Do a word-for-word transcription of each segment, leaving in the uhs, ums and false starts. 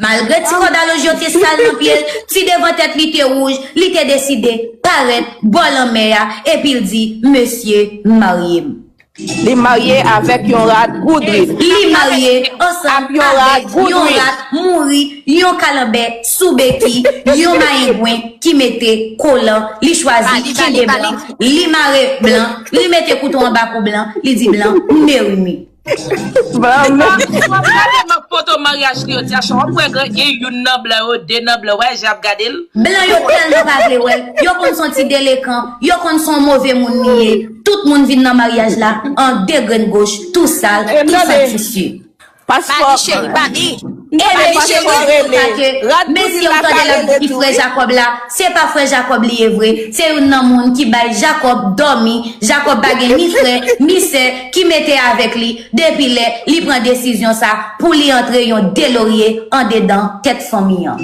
Malgre ti kòd alonj yo te sal nan pye l, ti devan tèt li te wouj, li te deside parèt bò lanmè a, epi l di, "Mesye, marye m." Li marye avèk yon rat goudrin. Li marye ansanm avèk yon rat mouri, yon kalanbè sou beki, yon mayengwen ki mete kolan, li chwazi kenbe blan, li mare blan, li mete kouto anba kou blan, li di blan, "M meri m." Blan. Epa, w ap gade nan foto maryaj li yo, Tyasha, w ap wè gen youn nan blan yo, de nan blan, wè jan y ap gade l. Blan yo tèlman pa vle wè l, yo konn s on ti delekan, yo konn s on move moun li ye. Tout moun vin nan maryaj la an de grenn goch, tou sal, tou san tisi. Bani, cheri, bani. E mesye, mesye, ou tande l ap di frè Jakòb la, se pa frè Jakòb li ye vre, se youn nan moun ki bay Jakòb dòmi, Jakòb pa gen ni frè, ni sè ki mete avèk li, depi lè li pran desizyon sa pou li antre yon delorye andedan tèt fanmi an.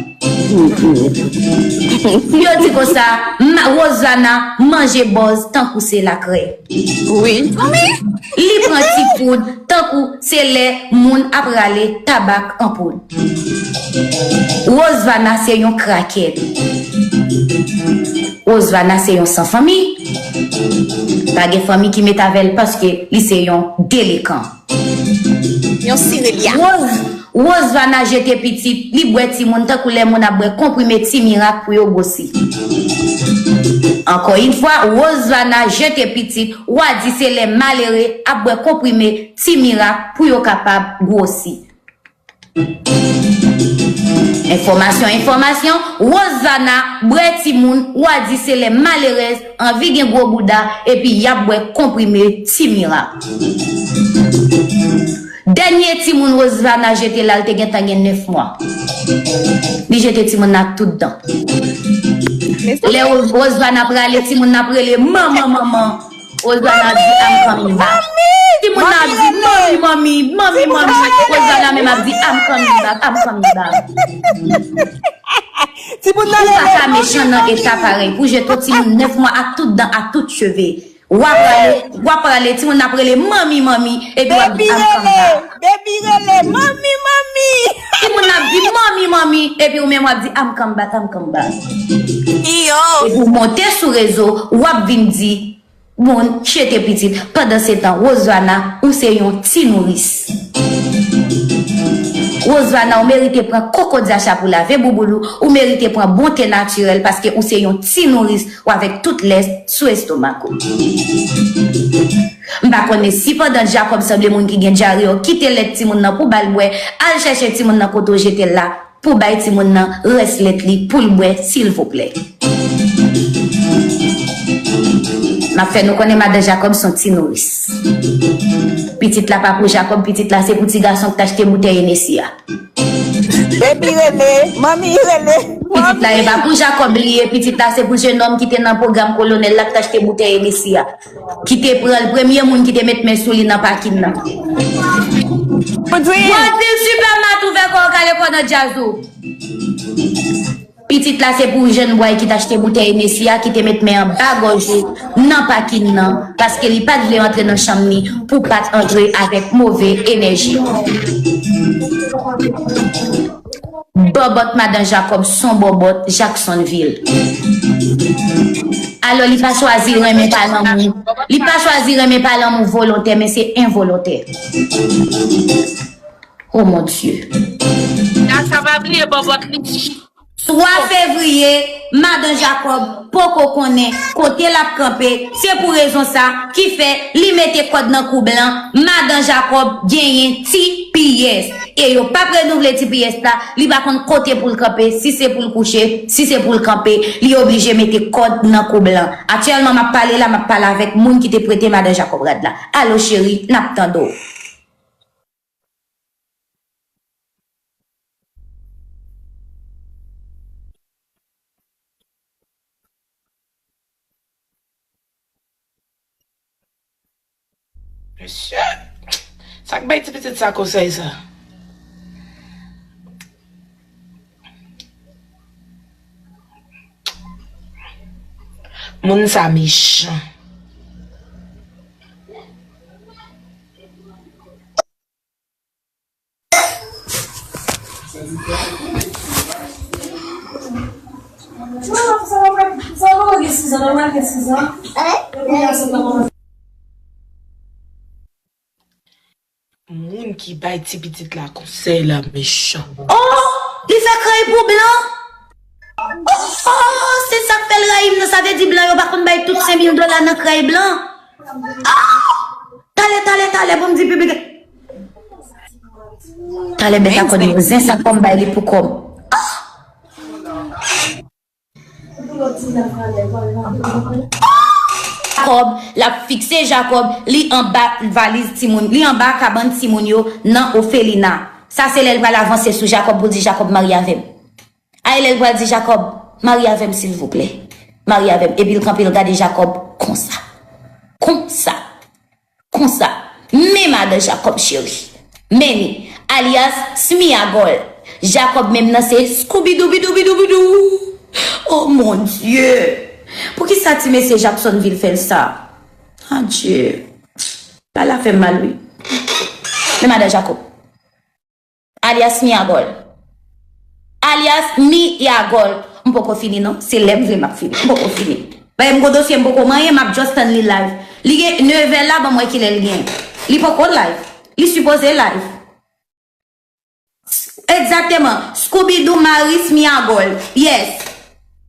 Yo di konsa, ma- Rosvana manje bòz tankou se lakrè. Wi. Li pran ti poud tankou se lè moun ap rale tabak an poud. Rosvana se yon krakèt. Rosvana se yon san fanmi. Pa gen fanmi ki met avè l paske li se yon delekan. Yon sirelya. Rose, Rosvana jete pitit, li bwè timoun tankou lè moun ap bwè konprime ti mirak pou yo gwosi. Encore une fois, Rosvana jete pitit, w a di se lè malere ap bwè konprime ti mirak pou yo kapab gwosi. Enfòmasyon, enfòmasyon, Rosvana bwè timoun, w a di se lè malerèz anvi gen gwo bouda, epi y ap bwè konprime ti mirak. Dènye timoun Rosvana jete la, l te gentan gen nèf mwa. Li jete timoun nan ak tout dan. Lè Ro- Rosvana prale, timoun nan ap rele manman, manman. Rosvana ap di, "I'm coming back." Timoun nan ap di, "Manmi, manmi, manmi, manmi." Rosvana menm ap di, "I'm coming back, I'm coming back." Ou pa ka mechan nan eta parèy pou jete yon timoun nèf mwa ak tout dan, ak tout cheve. W ap prale, w ap prale, timoun nan ap rele, "Manmi, manmi," epi w ap di, "I'm coming back." Baby rele, "Manmi, manmi." Timoun nan ap di, "Manmi, manmi," epi ou menm w ap di, "I'm come back, I'm come back." Iyo. Epi w monte sou rezo, w ap vin di, moun, jete pitit. Pandan se tan, Rosvana, ou se yon ti nouris. Rosvana, ou merite pran koko dyacha pou lave bouboul ou, ou merite pran bon te natirèl paske ou se yon ti nouris ou avèk tout lès sou estomak ou. M pa konnen si pandan Jacob sanble moun ki gen dyare yo, kite lèt timoun nan pou ba l bwè, al chèche timoun nan kote w jete l la, pou bay timoun nan rès lèt li pou l bwè, silvouplè. M ap fè nou konnen madan Jacob s on ti nouris. Pitit la pa pou Jacob, pitit la se pou ti gason k t achte boutèy Hennessy a. Baby rele, manmi rele. Pitit la e pa pou Jacob li ye, pitit la se pou jenòm ki te nan pwogram kolonèl la k t achte boutèy Hennessy a. Ki te pran l, premye moun ki te met men sou li nan pakin nan. Bondil Supermat ouvè kò w, kale kò nan djaz ou. Pitit la se pou jèn bway ki t achte boutèy Hennessy a ki te met men anba gòj ou nan pakin nan, paske li pa t vle antre nan chanm li pou pa t antre avèk move enèji. Bòbòt madan Jacob s on bòbòt Jacksonville. Alò, li pa chwazi renmen pa lanmou. Li pa chwazi renmen pa lanmou volontè, men se envolontè. Oh mon Dieu. Tyasha pa bliye bòbòt li. Twa fevriye, madan Jacob poko konnen kote l ap kanpe, se pou rezon sa ki fè li mete kòd nan kou blan, madan Jacob genyen T P S. E yo p ap renouvle T P S la, li pa konn kote pou l kanpe, si se pou l kouche, si se pou l kanpe, li oblije mete kòd nan kou blan. Aktyèlman, m ap pale la, m ap pale avèk moun ki te prete madan Jacob rad la. Alo cheri, n ap tande w. Mesye, sa k bay ti pitit sa konsèy sa? Moun sa mechan. Moun ki bay ti pitit la konsèy la mechan. Oh, li fè krèy pou blan. Oh, oh, se sa k fè l rayi m nan. Sa vle di blan yo pa konn bay tout senk mil dola nan krèy blan. Ah! Talè, talè, talè, bon, m di piblik. Talè bèt a kòd yo zen sa kòm bay li pou kòm. Ah! Jakòb, l ap fikse Jakòb, li anba valiz timoun, li anba kabann timoun yo nan ofelina. Sa se lè l pral avanse sou Jakòb pou l di Jakòb marye avè m. Ay lè l pral di Jakòb, marye avè m silvouplè. Marye avè m. Epi l kanpe l gade Jakòb konsa. Konsa. Konsa, men madan Jakòb cheri, men ni, alyas Smiyagòl. Jakòb menm nan se Scooby-Doo, bidou, bidou, bidou. Oh mon Dieu! Poukisa ti mesye Jacksonville fè l sa? Adye. Bagay la fè m mal wi. Men madan Jakòb. Alyas Miyagòl. Alyas Miyagòl. M poko fini non. Se lè m vle m ap fini. M poko fini. Paske m gon dosye m poko manyen, m ap just tann li live. Li gen nevè la, ban m wè kilè l gen. Li poko live. Li sipoze live. Egzakteman. Scooby-Doo Maris Miyagòl. Yes.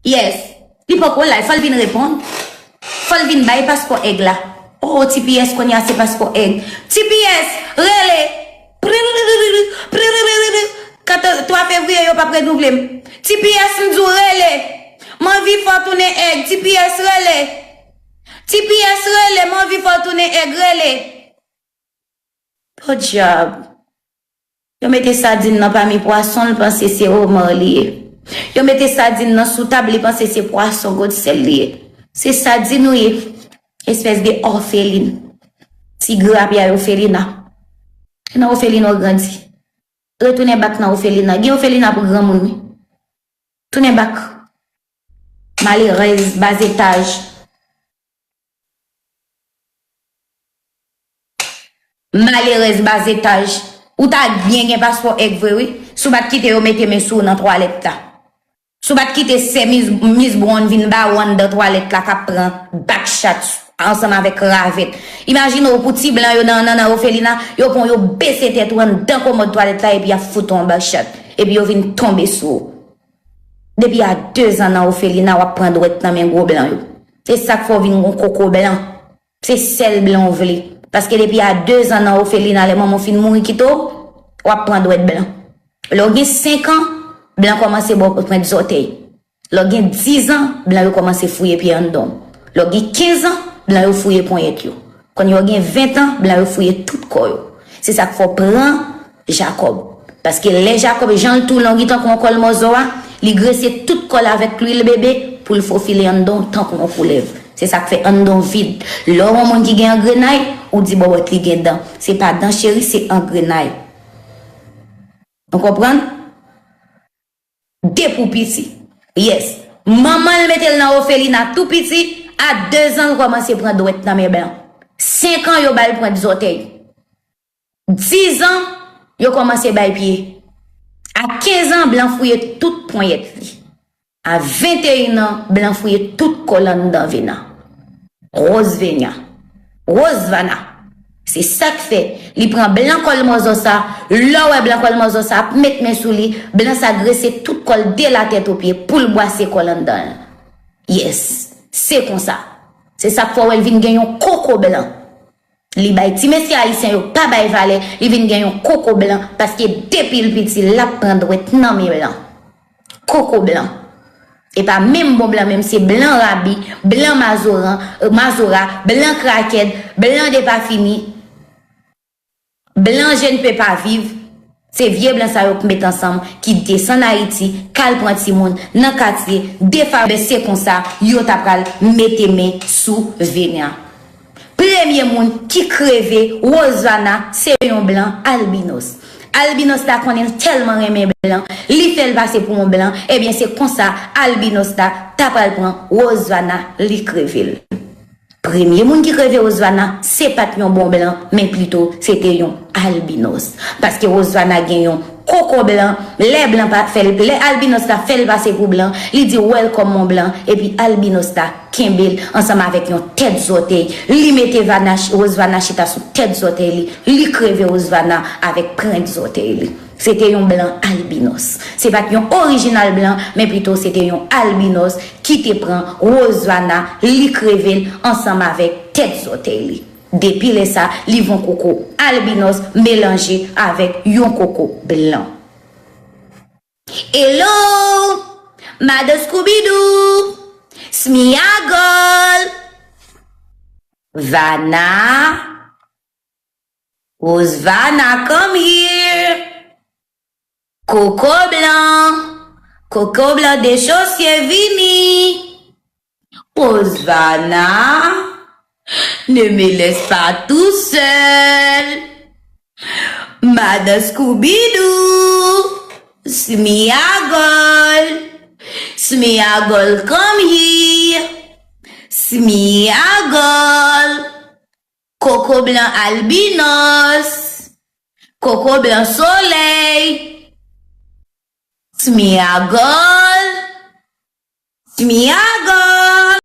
Yes. Li poko live. Fò l vin reponn. Fò l vin bay paspò èg la. Oh, T P S kounye a se paspò èg. T P S, rele. Kat twa fevriye yo p ap renouvle m. T P S m di w rele. M anvi fè w tounen èg. T P S rele. T P S rele, m anvi fè w tounen èg, rele. Podyab. Yo mete sadin nan pami pwason, l panse se omar li ye. Yo mete sadin nan sou tab, li panse se pwason godsèl li ye. Se sadin ou ye, espès de òfelin. Ti grapyay ofelina. Se nan ofelina w grandi. Retounen bak nan ofelina. Gen ofelina pou granmoun wi. Tounen bak. Malerèz, bazetaj. Malerèz bazetaj. Ou ta byen gen paspò èg vre wi. Si w pa t kite yo mete men sou w nan twalèt la. Si w pa t kite sè Miss, Miss Brown vin ba ou anndan twalèt la k ap pran bakchat ansanm avèk ravèt. Imajine w pou ti blan yo nan, nan, nan ofelina, yo pran yo bese tèt ou anndan komòd twalèt la epi y ap fout ou yon bakchat. Epi yo vin tonbe sou ou. Depi a dezan nan ofelina w ap pran dwèt nan men gwo blan yo. Se sa k fè w vin yon koko blan. Se sèl blan w vle. Paske depi a dezan nan ofelina, lè manman w fin mouri kite w, w ap pran dwèt blan. Lè w gen senk an, blan kòmanse ba w pwent zòtèy. Lè w gen dizan, blan yo kòmanse fouye pye anndan w. Lè w gen kenz an, blan yo fouye ponyèt yo. Kounye a w gen ventan, blan yo fouye tout kò yo. Se sa k fè w pran Jakòb. Paske lè Jakòb, jan l tou long li tankou yon kòl mòzò a, li grese tout kò l avèk lwil bebe pou l fofile anndan w tankou yon koulèv. Se sa k fè anndan w vid. Lè w wè yon moun ki gen angrenay, ou di bòbòt li gen dan. Se pa dan cheri, se angrenay. Nou konprann? Depi w piti. Yes. Manman l mete l nan ofelina tou piti, a dezan l kòmanse pran dwèt nan men blan. Senk an yo ba l pwent zòtèy. Dizan, yo kòmanse bay pye. A kenz an, blan fouye tout ponyèt li. A venteyen an, blan fouye tout kò l anndan vena. Rosvenia. Rosvana. Se sa k fè, li pran blan kòl mòzò sa, lè w wè blan kòl mòzò sa ap met men sou li, blan sa grese tout kò l de la tèt o pye pou l bwase kò l anndan l. Yes. Se konsa. Se sa k fè w wè l vin gen yon koko blan. Li bay ti mesye ayisyen yo pa bay valè, li vin gen yon koko blan, paske depi l piti, l ap pran dwèt nan men blan. Koko blan. E pa menm bon blan, menm se blan rabi, blan mazoran, euh, mazora, blan krakèd, blan depafini, blan je ne peux pas vivre. Se vye blan sa yo k met ansanm, ki desann Ayiti, k al pran timoun nan katye, defa, ben se konsa yo ta pral mete men sou Venia. Premye moun ki kreve Rosvana se yon blan albinos. Albinos la konnen l tèlman renmen blan, li fè l pase pou yon blan, ebyen se konsa albinos la ta pral pran Rosvana, li kreve l. Premye moun ki kreve Rosevana, se pa t yon bon blan, men pito, se te yon albinos. Paske Rosevana gen yon koko blan, lè blan pa fè l, lè albinos la fè l pase pou blan, li di, "Welcome, mon blanc," epi albinos la kenbe l ansanm avèk yon tèt zòtèy. Li mete Vana, Rosevana chita sou tèt zòtèy li, li kreve Rosevana avèk pwent zòtèy li. Se te yon blan albinos. Se pa t yon orijinal blan, men pito se te yon albinos ki te pran Rosevana, li kreve l ansanm avèk tèt zòtèy li. Depi lè sa, li yon koko albinos melanje avèk yon koko blan. Hello, Madan Scooby-Doo, Smiyagòl, Vana, Rosevana, come here. Koko blan, koko blan dechosye vini. Rosevana, ne me laisse pas tout seul. Madan Scooby-Doo, Smiyagòl, Smiyagòl, come here. Smiyagòl, koko blan albinos, koko blan solèy. Smiyagòl, Smiyagòl.